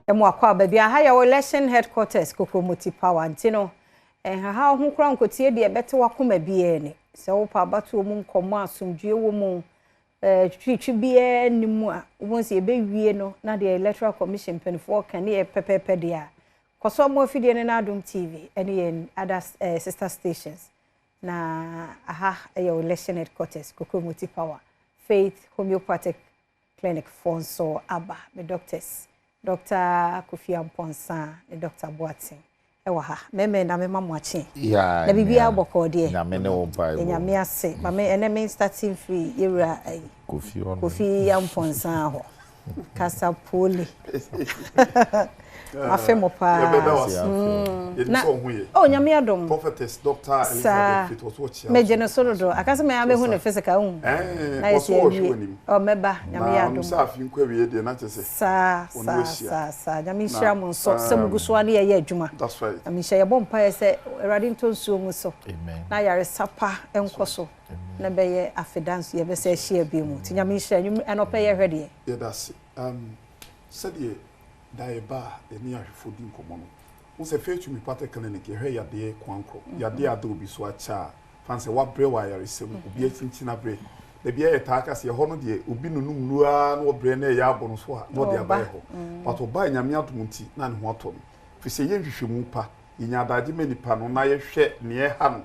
Yɛma wo akwaaba bi. Aha yɛwɔ election headquarters Kokromoti Power nti no nhaha wo ho koraa nkotie deɛ ɛbɛte w'akoma biara ni. Sɛ wopɛ abatoɔ mu nkɔmmɔ a asomdwoeɛ wɔ mu, twitwi biara nni mu a, wobɛhu sɛ yɛbɛwie no na deɛ Electoral Commission mpanimfoɔ ka ne yɛ pɛpɛɛpɛ deɛ a, kɔ so mo afidie no na Adom TV ne yɛn other sister stations. Na aha yɛ election headquarters Kokromoti Power, Faith Homeopathic Clinic foɔ nso aba. Me doctors, Dr. Kofi Amponsah ne Dr. Boateng ɛwɔ ha. Mɛmɛ na mema mo akye. Na biribiara bɔkɔɔ deɛ. Nyame ne wo mpaebɔ. Nyame ase. Mame ɛnɛ me starting free yɛwura ayi. Kofi hɔ. Kofi Amponsah hɔ. Kasa pole. Mafe mo paa. Yɛbɛda wo ase. Yɛnim sɛ wo ho yɛ. Oh, Nyame adom. Prophetess Dr. Elizabeth Faith ɔso ɔkyea. Megye no so dodo. Aka sɛ mɛa mɛhu ne physical hu. Na yɛ sɛ ɔhwɛ w'anim. Oh, mɛba. Nyame yɛ adom. Na sɛ afe nkɔ awie deɛ na kyerɛ sɛ. Saa, saa, saa, saa. Nyame nhyira mo nso sɛ mo gu so a ne yɛyɛ adwuma. That's right. Nyame nhyira. Yɛbɔ mpaeɛ sɛ Awurade ntɔ nsuo ngu so. Na ayaresa pa nkɔ so. Na bɛyɛ afeda nso yɛbɛsɛ ahyia bio mu. Nti Nyame nhyira. Anɔpa yi yɛhwɛ deɛ. Yɛda ase. Sɛdeɛ da yɛba a yɛne ahwɛfoɔ di nkɔmmɔ no, wohu sɛ Faith Homeopathic Clinic yɛhwɛ yadeɛ koankorɔ, yadeɛ a ada obi so akyɛ a, fa no sɛ wabrɛ wɔ ayaresa mu, obi akyinkyin abrɛ. Da biara yɛtaa ka sɛ ɛhɔ no deɛ obi nonum nnuro ara na ɔbrɛ na ɛyɛ abɔ no so a na ɔde aba yɛ hɔ. But ɔbaa Nyame adom nti na ne ho atɔ no. Firi sɛ yɛyɛ nhwehwɛmu pa, yɛnya adagye ma nipa no na yɛhwɛ nea ɛha no,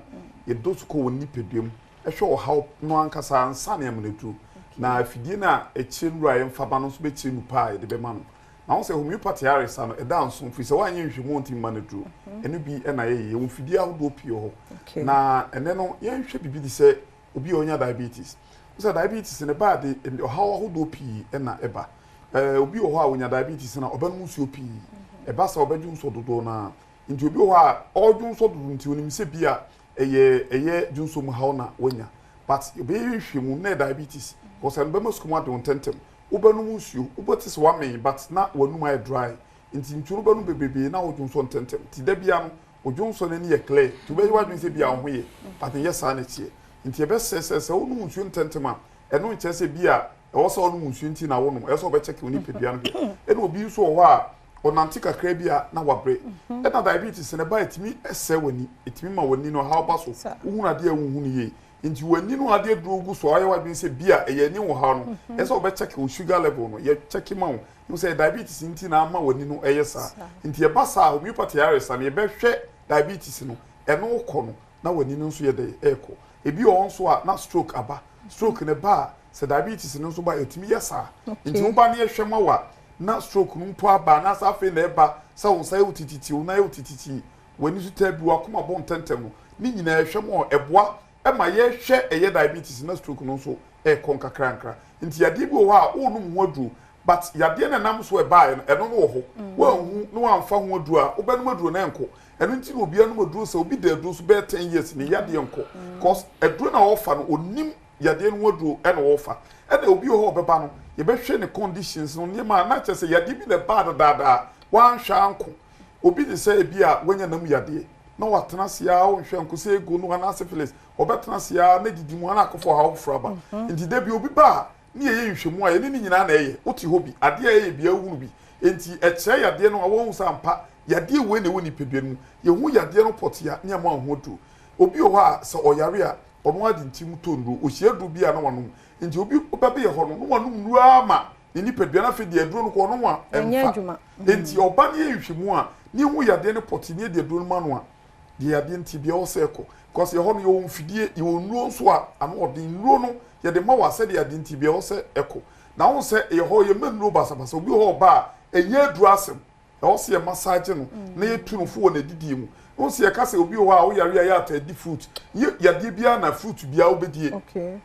yɛdɔ su kɔ wɔn nipadua mu hwɛ ɔhaw no ankasa ansa na yɛama no aduro. Na afidie no a ɛkyerɛ nnuro a yɛmfa ma no nso bɛkyerɛ nnupa a yɛde bɛma no. Na wohu sɛ homeopathy ayaresa no, ɛda nso, firi sɛ woanyɛ nhwehwɛmu a ɔntumi mma no aduro. Ɛno bi na yɛyɛ. Yɛwɔ mfidie ahodoɔ pii wɔ hɔ. Na ɛnnɛ no, yɛnhwɛ biribi te sɛ obi a ɔnya diabetes. Wohu sɛ diabetes no, ɛba a de ɔhaw ahodoɔ pii na ɛba. Obi wɔ hɔ a ɔnya diabetes no a, ɔbɛnom nsuo pii. Ɛba saa a, ɔbɛdwo nsuo dodoɔ no ara. Nti obi wɔ hɔ a, ɔredwo nsuo dodo nti, ɔnim sɛ bi a ɛyɛ ɛyɛ dwonsɔ mu haw na wanya. But yɛbɛyɛ nhwehwɛmu na ɛyɛ diabetes. Because ɛno bɛma sukuu mu ade wo ntɛntɛm. Wobɛnom nsuo, wobɛte sɛ woamee but na w'anum ayɛ dry. Nti nsuo no wobɛnom bebrebee na wodwonsɔ ntɛntɛm. Nti da biara no, wo dwonsɔ no ani yɛ clear. Nti wobɛyɛ w'adwene sɛ bi a wo ho yɛ but ɛnyɛ saa na ɛteɛ. Nti yɛbɛsrɛ sɛ, sɛ wonom nsuo ntɛntɛm a, ɛno nkyerɛ sɛ bi a ɛwɔ sɛ wonom nsuo nti na wonom. Ɛwɔ sɛ wobɛkyɛke wo nipadua no hwɛ. Ɛna obi nso wɔ hɔ a, ɔnante kakra bi a na wabrɛ. Ɛna diabetes no ɛba a ɛtumi sɛe w'ani, ɛtumi ma w'ani no ɔhaw ba so, wohunu adeɛ a wonhu no yie. Nti w'ani no adeɛ duro gu so a woayɛ w'adwene sɛ bi a ɛyɛ ani ho haw no, ɛsɛ sɛ wɔbɛkyɛke wo sugar level no, yɛkyɛke ma wo, hu sɛ diabetes nti na ama w'ani no ɛyɛ saa. Nti ɛba saa a homeopathy ayaresa no yɛbɛhwɛ diabetes no, ɛno kɔ no na w'ani no nso yɛ dɛn ɛrekɔ. Ebi wɔ hɔ nso a na stroke aba, stroke no ba a sɛ diabetes no nso ba a ɛtumi yɛ saa. Nti woba na yɛhwɛ ma wo a na stroke no mpo aba anaasɛ afei na ɛba sɛ wo nsa yɛ wo tititi, wo nan yɛ wo tititi, w'ani so taa bi, w'akoma bɔ ntɛmntɛm no, ne nyinaa ɛhwɛ ma ɛboa ma yɛhwɛ ɛyɛ diabetes na stroke no nso ɛrekɔ nkakrankra. Nti yadeɛ bi wɔ hɔ a worenom ho aduro but yadeɛ no ɛnam so ɛbaeɛ no ɛno no wɔ hɔ. Woanhu na woamfa ho aduro a wobɛnom aduro no ɛnkɔ. Ɛno nti na obiara nom aduro sɛ obi da aduro so bɛyɛ 10 years ne yadeɛ nkɔ cause aduro no a ɔrefa no ɔnnim yadeɛ no ho aduro ɛna ɔrefa. Ɛna obi wɔ hɔ a ɔbɛba no yɛbɛhwɛ ne conditions no nneɛma a na kyerɛ sɛ yadeɛ bi na ɛbaa dadaada wanhwɛ anko. Obi te sɛ ebi a wanya nam yadeɛ na watena ase ara ɔnhwɛ nko sɛ ego no anaa syphilis ɔbɛtena ase ara na didi mu ana akɔfa ɔhaw foforɔ aba. Nti da bi obi ba a ne yɛyɛ nhwɛmu a yɛne ne nyinaa na ɛyɛ. Wote hɔ bi, adeɛ a ɛyɛ biara wohunu bi. Enti ɛkyerɛ yadeɛ no a woahu sɛ ampa yadeɛ wei na ɛwɔ nipadua no mu. Yɛhu yadeɛ no pɔtee a ne ama wo ho aduro. Obi wɔ hɔ a sɛ ɔyare a ɔno ara de ne tirim tɔ nnuro. Ɔhyia aduro bi a na wanom. Nti obi bɛbeyɛ hɔ no na wanom nnuro ara ma ne nipadua no afei deɛ aduro no kɔ ɔnom a ɛmfa. Enti ɔba ne yɛ nhwɛmu a ne yɛhu yadeɛ no pɔtee ne yɛde aduro no ma no a deɛ yadeɛ nti bia ɛwɔ sɛ ɛkɔ. Because yɛhɔ no yɛwɔ mfidie, yɛwɔ nnuro nso a ano ɔden. Nnuro no yɛde ma wo a sɛdeɛ yadeɛ nti bia ɛwɔ sɛ ɛkɔ. Na wohu sɛ yɛhɔ yɛma nnuro basabasa. Obi wɔ hɔ ɔba a ɛnyɛ aduro asɛm. Ɛwɔ sɛ yɛ massage no na yɛtu no fo wɔ n'adidie mu. Wohu sɛ yɛka sɛ obi wɔ hɔ a woyare a yɛ ataa di fruit. Nyɛ yadeɛ biara na fruit biara wobɛdie.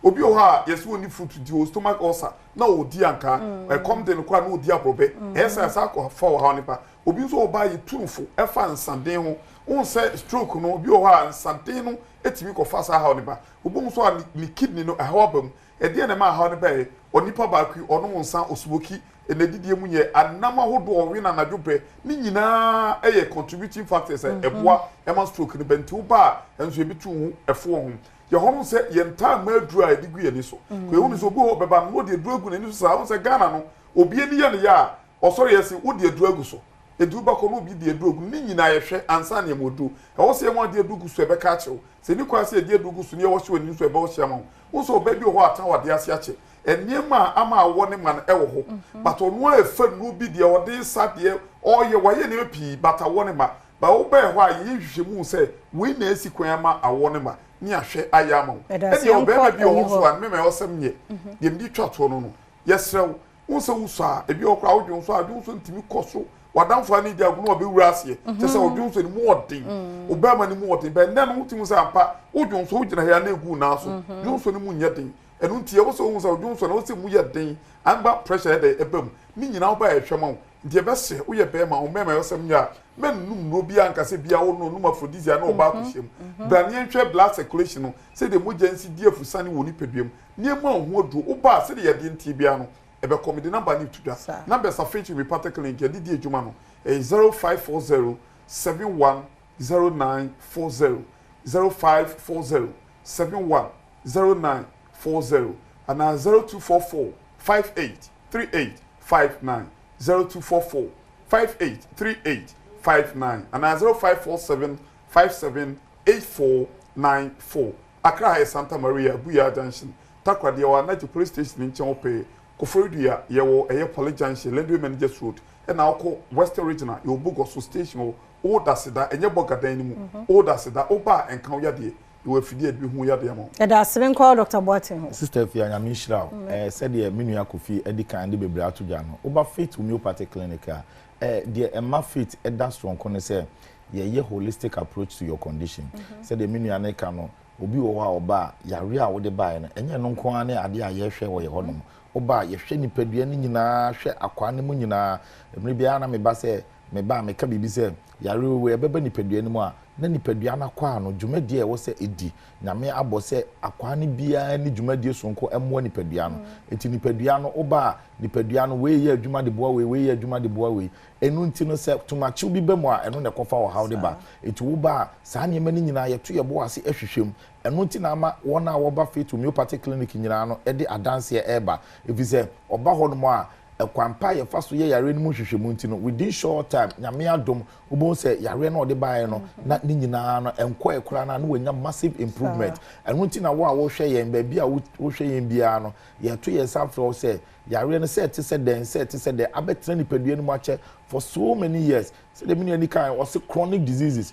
Obi wɔ hɔ a yɛse ɔnni fruit nti ɔwɔ stomach ulcer na ɔdi ankaa. Ɛkɔm de no koraa na ɔdi aborɔbɛ. Ɛyɛ saa a ɛsan kɔfa ɔhaw no ba. Obi nso wɔ hɔ a yɛtu no fo fa nsaden ho. Wohu sɛ stroke no obi wɔ hɔ a nsaden no tumi kɔfa saa haw no ba. Obi nso a ne kidney no ɛhaw aba mu. Ɛdeɛn na ɛma haw no baeɛ? Onipa baako yi ɔnom nsa, ɔsmoki, n'adidie mu nyɛ, anam ahodoɔ a ɔwe no anadwo berɛ, ne nyinaa yɛ contributing factors a ɛboa ma stroke no ba. Nti woba a nso yɛbɛtu wo ho fo wɔ ho. Yɛhɔ no sɛ yɛntaa mma aduro a yɛde gu yɛn ani so. Yɛhu no sɛ obi wɔ hɔ ɔbɛba no na ɔde aduro agu n'ani so saa. Wohu sɛ Ghana no obi ani yɛ no ya a, ɔsɔre yɛ se wode aduro agu so. Enti wobɛkɔ na obi de aduro agu no, ne nyinaa yɛhwɛ ansa na yɛma aduro. Ɛwɔ sɛ yɛma ɔde aduro gu so a, ɛbɛka akyerɛ wo. Sɛ ɛnni kwan sɛ yɛde aduro gu so na yɛwɔ hye w'ani nso a, ɛbɛwɔ hye ama wo. Wohu sɛ ɔbaa bi wɔ hɔ a atena w'adeɛ ase akyɛ. Nneɛma a ama awɔ ne ma no wɔ hɔ. But ɔno ara ɛfa nnuro bi deɛ ɔde sa deɛ ɔyɛ, wayɛ nneɛma pii but awɔ ne ma. But wobɛɛ hɔ a yɛyɛ nhwehwɛmu hu sɛ wei na asi kwan ama awɔ ne ma ne yɛahwɛ ayɛ ama wo. Ɛda ase, Ɛnneɛ yɛnkɔ ɔbarima bi wɔ ayi hɔ nso hɔ. a, me ma ɛwɔ sɛ menyɛ deɛ mede twa toɔ no no, yɛsrɛ wo, Wohu sɛ wosɔ a, ebi wɔ hɔ koraa wodwen so a, adwene so ntumi kɔ so. W'adamfo a ne di agorɔ na ɔbɛwura aseɛ. Kyɛ sɛ ɔdwen so ne mu ɔden. Ɔbarima ne mu ɔden. Bɛn nnɛ no wotumi sɛ ampa wodwen so wogyina ha na egu wo nan so. Dwen so ne mu nyɛ den. Ɛno nti ɛwɔ sɛ wohu sɛ ɔdwen so no ɛwɔ sɛ mu yɛ den. Amba pressure yɛ dɛ ɛba mu. Ne nyinaa woba a ɛhwɛ ma wo. Nti ɛbɛsrɛ woyɛ bɛrima wo mmarima ɛwɔ sɛ mnyɛ a mɛnnom nnuro biara nka sɛ bia wo no nom aphrodisiac na ɔbaa akɔhyia mu. Bra ne yɛnhwɛ blood circulation no sɛdeɛ mogya nsi di afusane wɔ nipadua mu. Nneɛma a ho aduro, woba a sɛdeɛ yadeɛ nteɛ biara no, ɛbɛkɔ. Mede number no reto dwa. Numbers a Faith Homeopathic Clinic yɛde di adwuma no, ɛyɛ 0540 71 0940, 0540 71 0940 anaa 0244 58 38 59, 0244 58 38 59 anaa 0547 57 84 94. Accra ha yɛ Santa Maria, Abuya Junction, Takoradi yɛwɔ Anagye Police Station nkyɛn hɔ pɛɛ, Koforidua yɛwɔ ɛyɛ Poly Junction, Lendway Managers Road, ɛna wokɔ Western Region a yɛwɔ Bogoso Station hɔ, Old Aseda, ɛnyɛ Bɔga dan no mu, Old Aseda, woba a ɛnka wo yadeɛ, yɛwɔ afidie a yɛde bɛhu wo yadeɛ ama wo. Yɛda ase, menkɔ Doctor Boateng hɔ. Sister Afia, Nyame nhyira wo. Eh, sɛdeɛ me nua Kofi adi kan de bebree ato dwa no, woba Faith Homeopathic Clinic a, eh, deɛ ɛma Faith da soronko ne sɛ, yɛyɛ holistic approach to your condition. Sɛdeɛ me nua no reka no, obi wɔ hɔ a ɔba a, yareɛ a wode baeɛ no, ɛnyɛ ɛno nko ara ne adeɛ a yɛhwɛ wɔ yɛn hɔnom. Woba a, yɛhwɛ nipadua no nyinaa, hwɛ akwaa no mu nyinaa. Mmerɛ biara na meba sɛ, meba a meka biribi sɛ, yareɛ wei ɛbɛba nipadua no mu a, na nipadua no akwaa no, dwumadie a ɛwɔ sɛ ɛdi, Nyame abɔ sɛ akwaa no biara nni dwumadie sononko mmoa nipadua no. Nti nipadua no, woba a, nipadua no, wei yɛ adwuma de boa wei, wei yɛ adwuma de boa wei. Ɛno nti no, sɛ tomakyew bi ba mu a, ɛno na ɛkɔfa ɔhaw no ba. Enti woba a, saa nneɛma no nyinaa, yɛto yɛn bo ase hwehwɛ mu. Ɛno nti na ama wɔn a wɔba Faith Homeopathic Clinic nyinaa no de adanseɛ reba. Ɛfiri sɛ, wɔba hɔnom a, ɛkwan pa a yɛfa so yɛ yareɛ no mu nhwehwɛmu nti no, within short time, Nyame adom, wobɛhu sɛ yareɛ no a ɔde baeɛ no, na ne nyinaa no, ɛnkɔɛ koraa no a, na wanya massive improvement. Ɛno nti na wo a wohwɛ yɛn, baabi a wohwɛ yɛn biara no, yɛto yɛn nsa frɛ wo sɛ, Yareɛ no sɛ ɛte sɛ dɛn sɛ ɛte sɛ dɛn abɛtena nipadua no mu akyɛ for so many years. Sɛdeɛ me nua ni kan ɔse chronic diseases.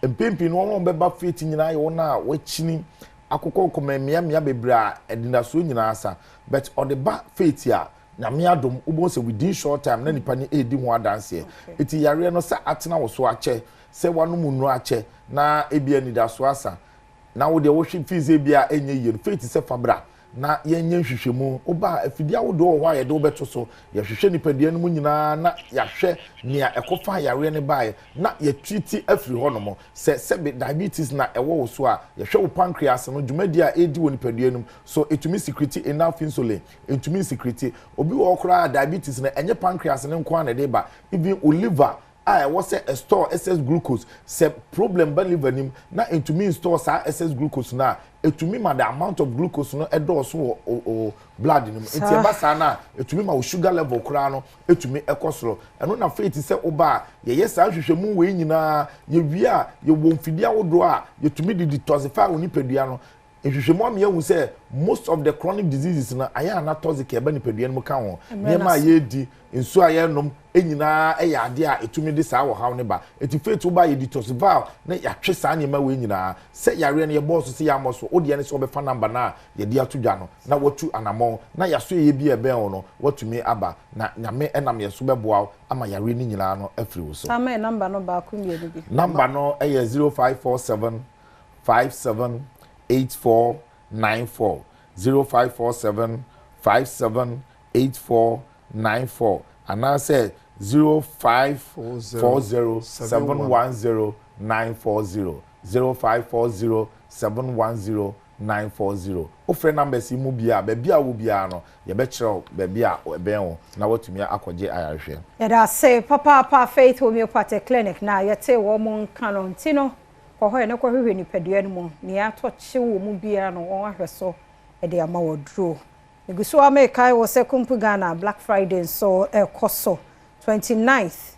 Mpɛn pii no wɔn a wɔbɛba faith nyinaa yɛ wɔn a wɔakyini akokɔ nkɔmɔ mmeammea bebree a anidasoɔ nyinaa asa. But ɔde ba faith a Nyame adom wobɛhu sɛ within short time na nipa no ɛredi ho adanseɛ. Eti yareɛ no sɛ atena wo so akyɛ, sɛ wanom nnuro akyɛ na ebi anidasoɔ asa na wo deɛ wohwe fii sɛ ebi a ɛnyɛ yie no faith sɛ fa bra na yɛnyɛ nhwehwɛmu. Woba a, afidie ahodoɔ wɔ hɔ a yɛde wo bɛto so. Yɛhwehwɛ nipadua no mu nyinaa na yɛahwɛ nea ɛkɔfaa yareɛ no baeɛ na yɛatriti afiri hɔnom. Sɛ sɛbe diabetes na ɛwɔ wo so a, yɛhwɛ wo pancreas no dwumadie a ɛredi wɔ nipadua no mu. So ɛtumi secrete enough insulin? Ɛntumi nsecrete. Obi wɔ hɔ koraa a diabetes no, ɛnyɛ pancreas no nko ara na ɛde ba. Even wo liver a ɛwɔ sɛ ɛ store excess glucose, sɛ problem ba liver no mu na ɛntumi nstore saa excess glucose no a, ɛtumi ma the amount of glucose no dɔɔso wɔ wo blood no mu. Nti ɛba saa no a, ɛtumi ma wo sugar level koraa no ɛtumi kɔ soro. Ɛno na afei te sɛ woba a, yɛyɛ saa nhwehwɛmu wei nyinaa, yɛwie a, yɛwɔ mfidie ahodoɔ a yɛtumi de detoxify wo nipadua no. Nhwehwɛmu ama yɛahu sɛ most of the chronic diseases no ayɛ a na toxic a ɛba nipadua no mu ka ho. Nneɛma a yɛredi, nsuo a yɛrenom nyinaa yɛ adeɛ a ɛtumi de saa ɔhaw no ba. Enti faith woba a yɛ detoxify na yɛatwe saa nneɛma wei nyinaa. Sɛ yareɛ no yɛbɔɔ so sɛ yɛammɔ so, wo deɛ ne sɛ wobɛfa number no a yɛde ato dwa no na woatu anammɔn na yɛasoɛeɛ bi a ɛbɛn wo no woatumi aba na Nyame nam yɛn so bɛboa wo ama yareɛ no nyinaa no afiri wo so. San ma yɛn number no baako mmienu bi. Number no yɛ 0547 57 84 94 0547 57 84 94 anaasɛ 0540 710 940 0540 710 940. Wofrɛ numbers yi mu bi a, baabi a wowɔ biara no, yɛbɛkyerɛ wo baabi a ɛbɛn wo na woatumi akɔgye ayarehwɛ. Yɛda ase papaapa Faith Homeopathic Clinic na yɛtee wɔn nka no nti no Kɔ hɔ ɛ na kɔhwehwɛ nipadua no mu, nea atɔ kyew wɔ mu biara no wɔn ahwɛ so de ama wo aduro. Megu so ara mekae wo sɛ Kumpu Ghana Black Friday nso rekɔ so 29th.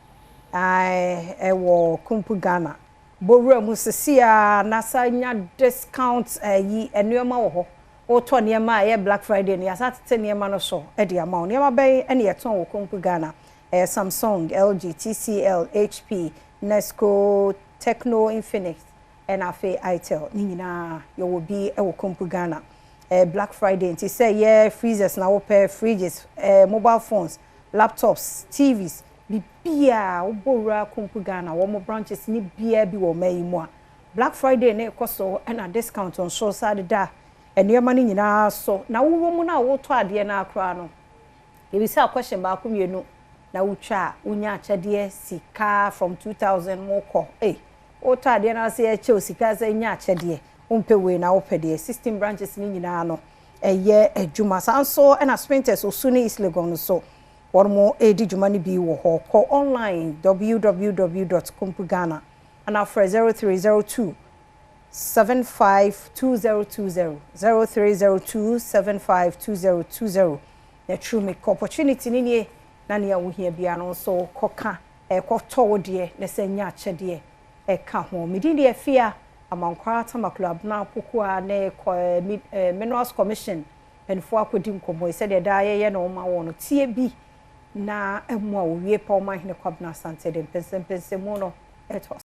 Ae, ɛwɔ Kumpu Ghana. Bɔ wura mu sesei ara na san nya discount ayi nneɛma wɔ hɔ. Wotɔ nneɛma a ɛyɛ Black Friday no, yɛasan atete nneɛma no so de ama wo. Nneɛma bɛn na yɛtɔn wɔ Kumpu Ghana? Ɛyɛ Samsung, LG, TCL, HP, Nesco, Tecno, Infinix, ɛna afei Itel. Ne nyinaa yɛwɔ bi wɔ Kumpu Ghana. Ɛyɛ Black Friday nti sɛ ɛyɛ freezers na wopɛ, fridges, mobile phones, laptops, TVs, Biribiara wobɔ wura Kumpu Ghana wɔn branches no biara bi wɔ ɔman yi mu a, Black Friday no rekɔ so na discount nso san deda nneɛma no nyinaa so. Na wowɔ mu no a woretɔ adeɛ no ara koraa no, yɛbisa question baako mmienu na wotwa a, wonya akyɛdeɛ sika from 2000 mo kɔ. Ei, woretɔ adeɛ no ara sɛ yɛkyɛ wo sika sɛ nya akyɛdeɛ, wompɛ wei na wopɛ deɛ. 16 branches no nyinaa no ɛyɛ adwuma. Saa nso na Spintex, Osu ne East Legon nso. Wɔredi dwuma no bi wɔ hɔ. Kɔ online www dot kumpughana anaa frɛ 0302 75 2020, 0302 75 2020 na tumi kɔ. Opportunity no nie na nea wohia biara no nso kɔka, kɔtɔ wo deɛ na sɛ nya akyɛdeɛ ɛka ho. Me din de Afia Amankwaa Tamaklo Abena Pokuaa ne Minerals Commission Mpanyinfoɔ akɔdi nkɔmmɔ yi sɛdeɛ daa yɛyɛ no ma wɔn no, tie bi na mmoa wo. Wie pa Ɔmanhene Kwabena Asante de mpɛnsɛmpɛnsɛmu no toa so.